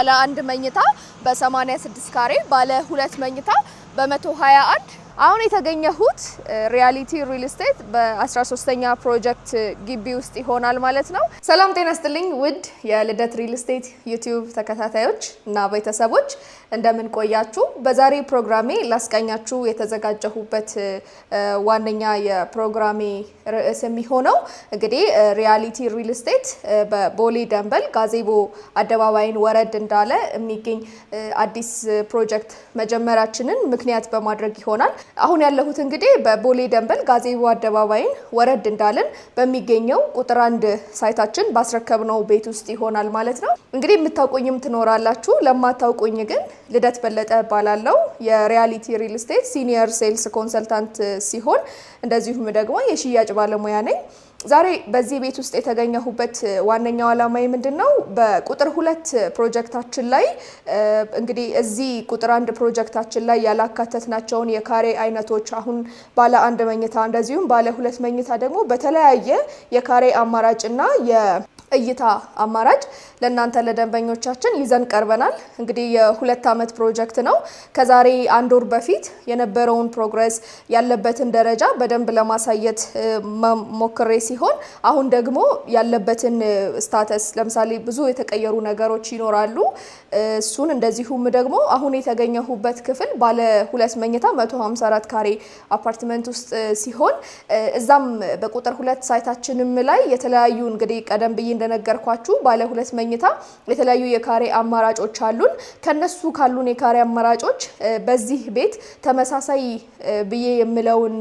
ባለ አንድ መኝታ በ86 ካሬ፣ ባለ ሁለት መኝታ በ121። አሁን የተገኘሁት ሪያሊቲ ሪል ስቴት በ13ኛ ፕሮጀክት ግቢ ውስጥ ይሆናል ማለት ነው። ሰላም ጤና ስጥልኝ ውድ የልደት ሪል ስቴት ዩቲዩብ ተከታታዮች እና ቤተሰቦች፣ እንደምን ቆያችሁ? በዛሬ ፕሮግራሜ ላስቃኛችሁ የተዘጋጀሁበት ዋነኛ የፕሮግራሜ ርዕስ የሚሆነው እንግዲህ ሪያሊቲ ሪል ስቴት በቦሌ ደንበል ጋዜቦ አደባባይን ወረድ እንዳለ የሚገኝ አዲስ ፕሮጀክት መጀመራችንን ምክንያት በማድረግ ይሆናል። አሁን ያለሁት እንግዲህ በቦሌ ደንበል ጋዜቦ አደባባይን ወረድ እንዳለን በሚገኘው ቁጥር 1 site ኣችን ባስረከብነው ቤት ውስጥ ይሆናል ማለት ነው። እንግዲህ የምታውቁኝም ትኖራላችሁ። ለማታውቁኝ ግን ልደት በለጠ እባላለሁ። የሪያሊቲ ሪል ስቴት senior sales consultant ሲሆን እንደዚሁም ደግሞ የሽያጭ ባለሙያ ነኝ። ዛሬ በዚህ ቤት ውስጥ የተገኘሁበት ዋነኛው ዓላማዬ ምንድን ነው? በቁጥር 2 ፕሮጀክታችን ላይ እንግዲህ እዚህ ቁጥር 1 ፕሮጀክታችን ላይ ያላካተትናቸውን የካሬ አይነቶች አሁን ባለ አንድ መኝታ እንደዚሁም ባለ ሁለት መኝታ ደግሞ በተለያየ የካሬ አማራጭና የእይታ አማራጭ ለእናንተ ለደንበኞቻችን ይዘን ቀርበናል። እንግዲህ የ2 ዓመት ፕሮጀክት ነው። ከዛሬ አንድ ወር በፊት የነበረውን progress፣ ያለበትን ደረጃ በደንብ ለማሳየት ሞክሬ ሲሆን አሁን ደግሞ ያለበትን status፣ ለምሳሌ ብዙ የተቀየሩ ነገሮች ይኖራሉ። እሱን እንደዚሁም ደግሞ አሁን የተገኘሁበት ክፍል ባለ ሁለት መኝታ 154 ካሬ አፓርትመንት ውስጥ ሲሆን እዛም በቁጥር 2 site ኣችንም ላይ የተለያዩ እንግዲህ ቀደም ብዬ እንደነገርኳችሁ ባለ ሁለት መኝታ የተለያዩ የካሬ አማራጮች አሉን። ከነሱ ካሉን የካሬ አማራጮች በዚህ ቤት ተመሳሳይ ብዬ የምለውን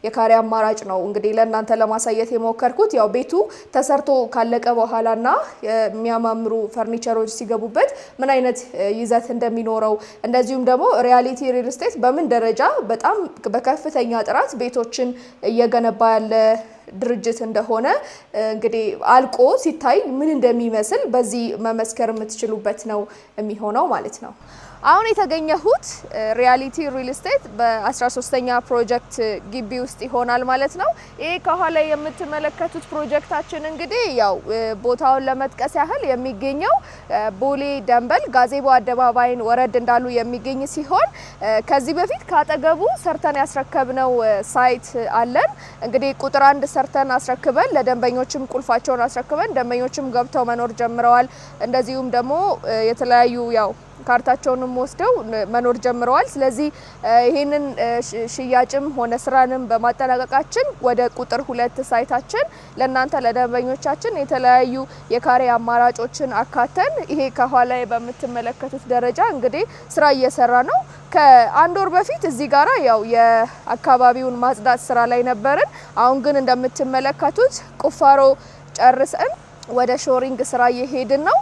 የካሬ አማራጭ ነው እንግዲህ ለእናንተ ለማሳየት የሞከርኩት። ያው ቤቱ ተሰርቶ ካለቀ በኋላና የሚያማምሩ ፈርኒቸሮች ሲገቡበት ምን አይነት ይዘት እንደሚኖረው፣ እንደዚሁም ደግሞ ሪያሊቲ ሪል ስቴት በምን ደረጃ በጣም በከፍተኛ ጥራት ቤቶችን እየገነባ ያለ ድርጅት እንደሆነ እንግዲህ አልቆ ሲታይ ምን እንደሚመስል በዚህ መመስከር የምትችሉበት ነው የሚሆነው ማለት ነው። አሁን የተገኘሁት ሪያሊቲ ሪል ስቴት በ13ኛ ፕሮጀክት ግቢ ውስጥ ይሆናል ማለት ነው። ይሄ ከኋላ የምትመለከቱት ፕሮጀክታችን እንግዲህ ያው ቦታውን ለመጥቀስ ያህል የሚገኘው ቦሌ ደንበል ጋዜቦ አደባባይን ወረድ እንዳሉ የሚገኝ ሲሆን ከዚህ በፊት ካጠገቡ ሰርተን ያስረከብነው site አለን። እንግዲህ ቁጥር 1 ሰርተን አስረክበን ለደንበኞችም ቁልፋቸውን አስረክበን ደንበኞችም ገብተው መኖር ጀምረዋል። እንደዚሁም ደግሞ የተለያዩ ያው ካርታቸውንም ወስደው መኖር ጀምረዋል። ስለዚህ ይህንን ሽያጭም ሆነ ስራንም በማጠናቀቃችን ወደ ቁጥር 2 site ኣችን ለእናንተ ለደንበኞቻችን የተለያዩ የካሬ አማራጮችን አካተን ይሄ ከኋላ በምትመለከቱት ደረጃ እንግዲህ ስራ እየሰራ ነው። ከአንድ ወር በፊት እዚህ ጋራ ያው የአካባቢውን ማጽዳት ስራ ላይ ነበርን። አሁን ግን እንደምትመለከቱት ቁፋሮ ጨርሰን ወደ shoring ስራ እየሄድን ነው።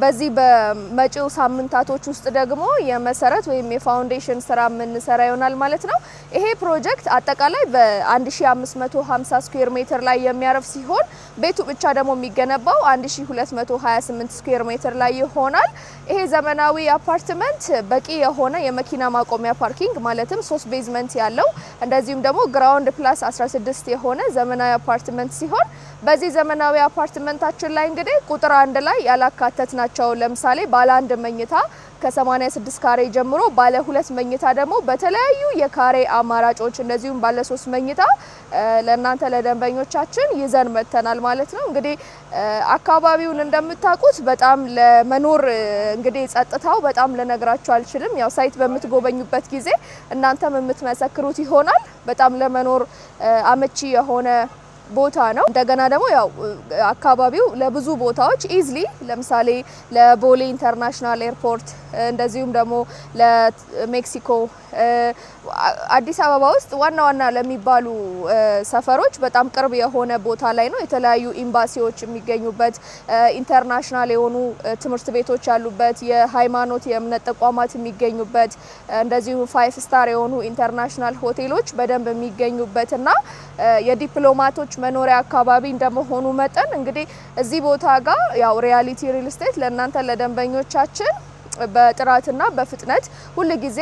በዚህ በመጪው ሳምንታቶች ውስጥ ደግሞ የመሰረት ወይም የ foundation ስራ የምንሰራ ይሆናል ማለት ነው። ይሄ ፕሮጀክት አጠቃላይ በ1550 square ሜትር ላይ የሚያርፍ ሲሆን ቤቱ ብቻ ደግሞ የሚገነባው 1228 square ሜትር ላይ ይሆናል። ይሄ ዘመናዊ አፓርትመንት በቂ የሆነ የመኪና ማቆሚያ parking፣ ማለትም ሶስት basement ያለው፣ እንደዚሁም ደግሞ ground plus 16 የሆነ ዘመናዊ አፓርትመንት ሲሆን በዚህ ዘመናዊ አፓርትመንታችን ላይ እንግዲህ ቁጥር 1 ላይ ያላካተትናቸው ለምሳሌ ባለ አንድ መኝታ ከ86 ካሬ ጀምሮ፣ ባለ ሁለት መኝታ ደግሞ በተለያዩ የካሬ አማራጮች፣ እንደዚሁም ባለ ሶስት መኝታ ለእናንተ ለደንበኞቻችን ይዘን መጥተናል ማለት ነው። እንግዲህ አካባቢውን እንደምታውቁት በጣም ለመኖር እንግዲህ ጸጥታው በጣም ልነግራችሁ አልችልም። ያው site በምትጎበኙበት ጊዜ እናንተም የምትመሰክሩት ይሆናል። በጣም ለመኖር አመቺ የሆነ ቦታ ነው። እንደገና ደግሞ ያው አካባቢው ለብዙ ቦታዎች easily ለምሳሌ ለቦሌ international airport፣ እንደዚሁም ደግሞ ለሜክሲኮ፣ አዲስ አበባ ውስጥ ዋና ዋና ለሚባሉ ሰፈሮች በጣም ቅርብ የሆነ ቦታ ላይ ነው። የተለያዩ ኤምባሲዎች የሚገኙበት፣ international የሆኑ ትምህርት ቤቶች ያሉበት፣ የሃይማኖት የእምነት ተቋማት የሚገኙበት፣ እንደዚሁም five star የሆኑ international ሆቴሎች በደንብ የሚገኙበት እና የዲፕሎማቶች መኖሪያ አካባቢ እንደመሆኑ መጠን እንግዲህ እዚህ ቦታ ጋር ያው ሪያሊቲ ሪል ስቴት ለእናንተ ለደንበኞቻችን በጥራትና በፍጥነት ሁል ጊዜ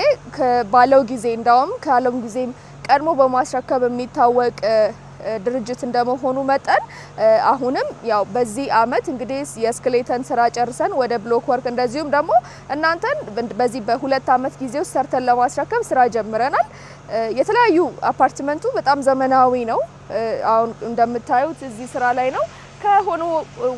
ባለው ጊዜ እንዳውም ካለው ጊዜም ቀድሞ በማስረከብ የሚታወቅ ድርጅት እንደመሆኑ መጠን አሁንም ያው በዚህ አመት እንግዲህ የ skeleton ስራ ጨርሰን ወደ block work እንደዚሁም ደግሞ እናንተን በዚህ በ2 አመት ጊዜ ውስጥ ሰርተን ለማስረከብ ስራ ጀምረናል። የተለያዩ አፓርትመንቱ በጣም ዘመናዊ ነው። አሁን እንደምታዩት እዚህ ስራ ላይ ነው። ከሆኑ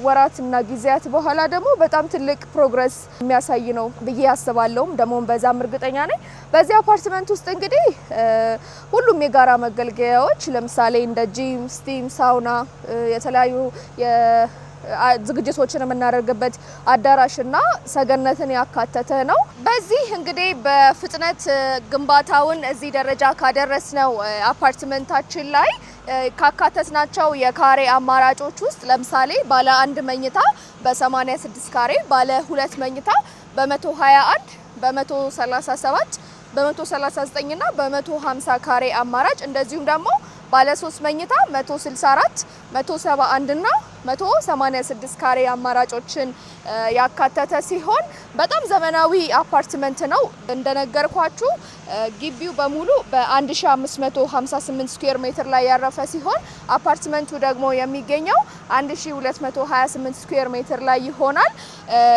ወራትና ጊዜያት በኋላ ደግሞ በጣም ትልቅ progress የሚያሳይ ነው ብዬ አስባለሁም፣ ደግሞ በዛም እርግጠኛ ነኝ። በዚህ አፓርትመንት ውስጥ እንግዲህ ሁሉም የጋራ መገልገያዎች ለምሳሌ እንደ gym፣ steam፣ sauna፣ የተለያዩ ዝግጅቶችን የምናደርግበት አዳራሽና ሰገነትን ያካተተ ነው። በዚህ እንግዲህ በፍጥነት ግንባታውን እዚህ ደረጃ ካደረስነው አፓርትመንታችን ላይ ካካተትናቸው የካሬ አማራጮች ውስጥ ለምሳሌ ባለ አንድ መኝታ በ86 ካሬ፣ ባለ ሁለት መኝታ በ121፣ በ137፣ በ139 እና በ150 ካሬ አማራጭ፣ እንደዚሁም ደግሞ ባለ 3 መኝታ 164፣ 171 እና 186 ካሬ አማራጮችን ያካተተ ሲሆን በጣም ዘመናዊ አፓርትመንት ነው። እንደነገርኳችሁ ግቢው በሙሉ በ1558 square ሜትር ላይ ያረፈ ሲሆን አፓርትመንቱ ደግሞ የሚገኘው 1228 square ሜትር ላይ ይሆናል።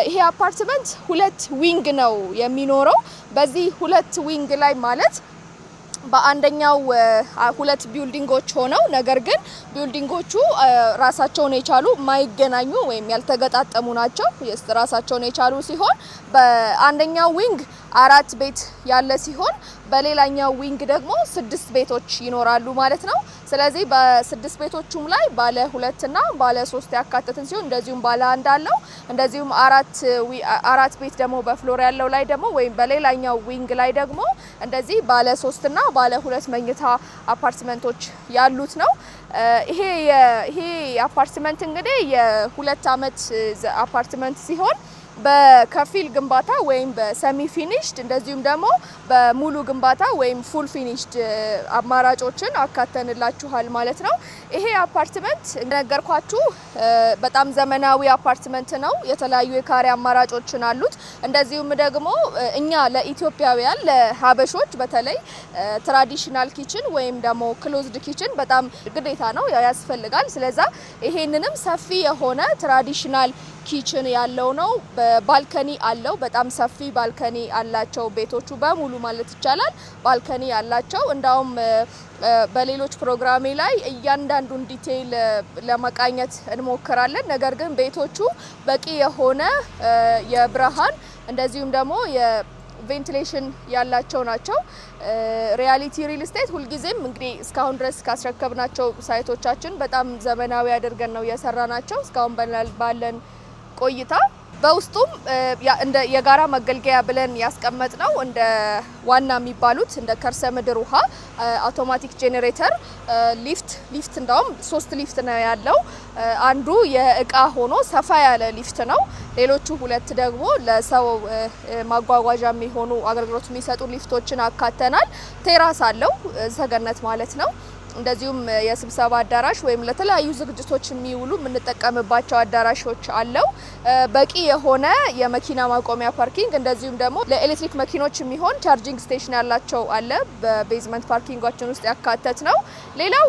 ይሄ አፓርትመንት ሁለት wing ነው የሚኖረው። በዚህ ሁለት wing ላይ ማለት በአንደኛው ሁለት building ኦች ሆነው ነገር ግን building ኦቹ ራሳቸውን የቻሉ፣ የማይገናኙ ወይም ያልተገጣጠሙ ናቸው። ራሳቸውን የቻሉ ሲሆን በአንደኛው wing አራት ቤት ያለ ሲሆን በሌላኛው wing ደግሞ ስድስት ቤቶች ይኖራሉ ማለት ነው። ስለዚህ በስድስት ቤቶቹም ላይ ባለ ሁለትና ባለ ሶስት ያካተትን ሲሆን እንደዚሁም ባለ አንድ አለው። እንደዚሁም አራት ቤት ደግሞ በ floor ያለው ላይ ደግሞ ወይም በሌላኛው wing ላይ ደግሞ እንደዚህ ባለ ሶስትና ባለ ሁለት መኝታ አፓርትመንቶች ያሉት ነው። ይሄ አፓርትመንት እንግዲህ የ2 አመት አፓርትመንት ሲሆን በከፊል ግንባታ ወይም በ semi finished እንደዚሁም ደግሞ በሙሉ ግንባታ ወይም full finished አማራጮችን አካተንላችኋል ማለት ነው። ይሄ አፓርትመንት እንደነገርኳችሁ በጣም ዘመናዊ አፓርትመንት ነው። የተለያዩ የካሬ አማራጮችን አሉት። እንደዚሁም ደግሞ እኛ ለኢትዮጵያውያን፣ ለሀበሾች በተለይ traditional kitchen ወይም ደግሞ closed kitchen በጣም ግዴታ ነው፣ ያው ያስፈልጋል። ስለዛ ይሄንንም ሰፊ የሆነ traditional kitchen ያለው ነው። Balcony አለው። በጣም ሰፊ balcony አላቸው ቤቶቹ በሙሉ ማለት ይቻላል balcony ያላቸው። እንዳውም በሌሎች ፕሮግራሜ ላይ እያንዳንዱን detail ለመቃኘት እንሞክራለን። ነገር ግን ቤቶቹ በቂ የሆነ የብርሃን እንደዚሁም ደግሞ የ ventilation ያላቸው ናቸው። ሪያሊቲ ሪል ስቴት ሁልጊዜም እንግዲህ እስካሁን ድረስ ካስረከብናቸው site ኦቻችን በጣም ዘመናዊ አድርገን ነው የሰራናቸው እስካሁን ባለን ቆይታ። በውስጡም እንደ የጋራ መገልገያ ብለን ያስቀመጥነው እንደ ዋና የሚባሉት እንደ ከርሰ ምድር ውሃ፣ automatic generator፣ ሊፍት፣ ሊፍት እንዳውም ሶስት ሊፍት ነው ያለው። አንዱ የእቃ ሆኖ ሰፋ ያለ ሊፍት ነው። ሌሎቹ ሁለት ደግሞ ለሰው ማጓጓዣ የሚሆኑ አገልግሎት የሚሰጡ ሊፍቶችን አካተናል። Terrace አለው፣ ሰገነት ማለት ነው። እንደዚሁም የስብሰባ አዳራሽ ወይም ለተለያዩ ዝግጅቶች የሚውሉ የምንጠቀምባቸው አዳራሾች አለው። በቂ የሆነ የመኪና ማቆሚያ parking፣ እንደዚሁም ደግሞ ለኤሌክትሪክ መኪኖች የሚሆን charging station ያላቸው አለ። በ basement parking ኣችን ውስጥ ያካተትነው። ሌላው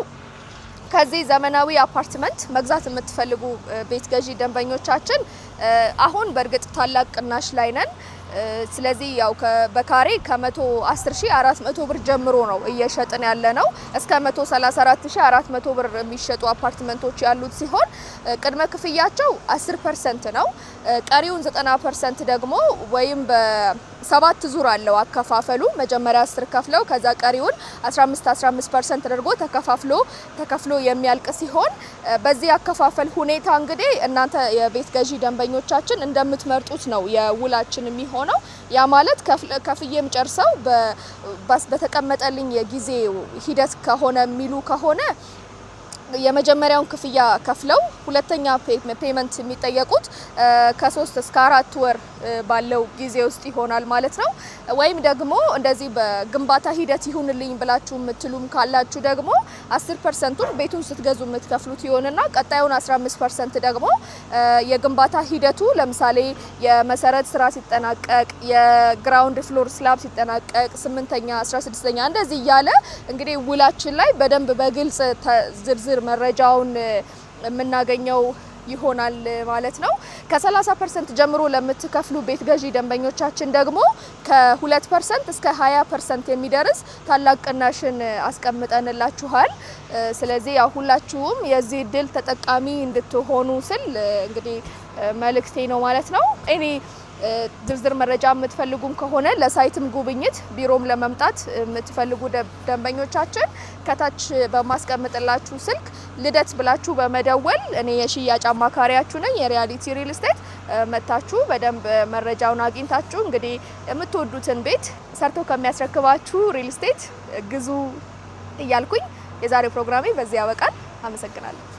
ከዚህ ዘመናዊ አፓርትመንት መግዛት የምትፈልጉ ቤት ገዢ ደንበኞቻችን አሁን በእርግጥ ታላቅ ቅናሽ ላይ ነን። ስለዚህ ያው በካሬ ከ110,400 ብር ጀምሮ ነው እየሸጥን ያለነው። እስከ 134,400 ብር የሚሸጡ አፓርትመንቶች ያሉት ሲሆን ቅድመ ክፍያቸው 10% ነው። ቀሪውን 90% ደግሞ ወይም በሰባት ዙር አለው አከፋፈሉ። መጀመሪያ 10 ከፍለው ከዛ ቀሪውን 15 15% ተደርጎ ተከፋፍሎ ተከፍሎ የሚያልቅ ሲሆን በዚህ አከፋፈል ሁኔታ እንግዲህ እናንተ የቤት ገዢ ደንበኞቻችን እንደምትመርጡት ነው የውላችን የሚሆነው። ያ ማለት ከፍዬም ጨርሰው በተቀመጠልኝ የጊዜ ሂደት ከሆነ የሚሉ ከሆነ የመጀመሪያውን ክፍያ ከፍለው ሁለተኛ payment የሚጠየቁት ከ3 እስከ 4 ወር ባለው ጊዜ ውስጥ ይሆናል ማለት ነው። ወይም ደግሞ እንደዚህ በግንባታ ሂደት ይሁንልኝ ብላችሁ የምትሉም ካላችሁ ደግሞ 10%ቱን ቤቱን ስትገዙ የምትከፍሉት ይሆንና ቀጣዩን 15% ደግሞ የግንባታ ሂደቱ ለምሳሌ የመሰረት ስራ ሲጠናቀቅ፣ የ ground floor slab ሲጠናቀቅ፣ ስምንተኛ፣ 16ኛ እንደዚህ እያለ እንግዲህ ውላችን ላይ በደንብ በግልጽ ዝርዝር መረጃውን የምናገኘው ይሆናል ማለት ነው። ከ30% ጀምሮ ለምትከፍሉ ቤት ገዢ ደንበኞቻችን ደግሞ ከ2% እስከ 20% የሚደርስ ታላቅ ቅናሽን አስቀምጠንላችኋል። ስለዚህ ያው ሁላችሁም የዚህ እድል ተጠቃሚ እንድትሆኑ ስል እንግዲህ መልእክቴ ነው ማለት ነው። እኔ ዝርዝር መረጃ የምትፈልጉም ከሆነ ለ site ም ጉብኝት ቢሮም ለመምጣት የምትፈልጉ ደንበኞቻችን ከታች በማስቀምጥላችሁ ስልክ ልደት ብላችሁ በመደወል፣ እኔ የሽያጭ አማካሪያችሁ ነኝ የሪያሊቲ ሪል ስቴት፣ መታችሁ በደንብ መረጃውን አግኝታችሁ እንግዲህ የምትወዱትን ቤት ሰርቶ ከሚያስረክባችሁ ሪል ስቴት ግዙ እያልኩኝ የዛሬው ፕሮግራሜ በዚህ ያበቃል። አመሰግናለሁ።